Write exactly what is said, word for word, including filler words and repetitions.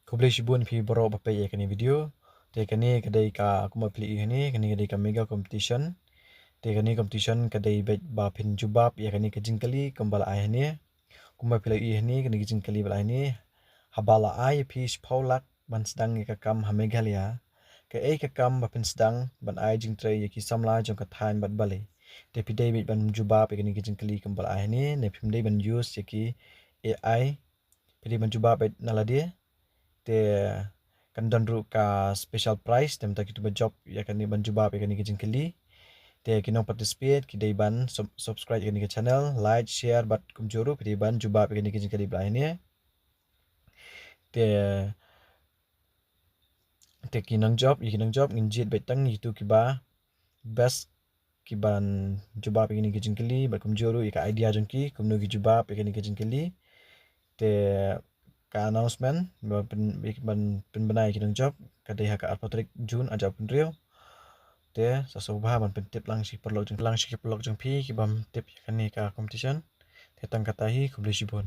Khublei shibun phi baroh ba peit ïa kane video. Te kane ka dei ka, kumba phi la ïohi hangne, kane ka dei ka mega competition. Te kane competition ka dei beit ba phin jubab ïa kane ka jingkylli kumba la ai hangne. Kumba phi la ïohi hangne, kane ka jingkylli ba la ai hangne. Haba la ai ïa phi shiphew lak ban sdang ïa ka kam ha Meghalaya, kaei ka kam ba phin sdang ban ai jingtrei ïa ki samla jong ka thaiñ bad balei? Te phi dei beit ban jubab ïa kane ka jingkylli kumba la ai hangne, ne phim dei ban use ïa ki A I, phi dei ban jubab beit na lade. Te kan don ruh ka special prize, te mynta kito ba jop ïa kane ban jubab ïa kane ka jingkylli. Te ki nong participate ki dei ban sub-, subscribe ïa kane ka channel, like, share, bad kumjuh ruh phi dei ban jubab ïa kane ka jingkylli ba la ai hangne. Te, te ki nong jop, ïa ki nong jop ngin jied beit tang ïa kito kiba best, kiban jubab ïa kane ka jingkylli, bad kumjuh ruh ïa ka idea jong ki, kumno ki jubab ïa kane ka jingkylli. Te ka announcement ba pyn-, ban pynbna ïa ki nong jop ka dei ha ka arphew tarik June arhajar arphew hynriew. Te sa sngewbha ban pyntip lang sha ki paralok jong, lang sha ki paralok jong phi ki bym tip ïa kane ka competition. Te tang kata hi, khublei shibun.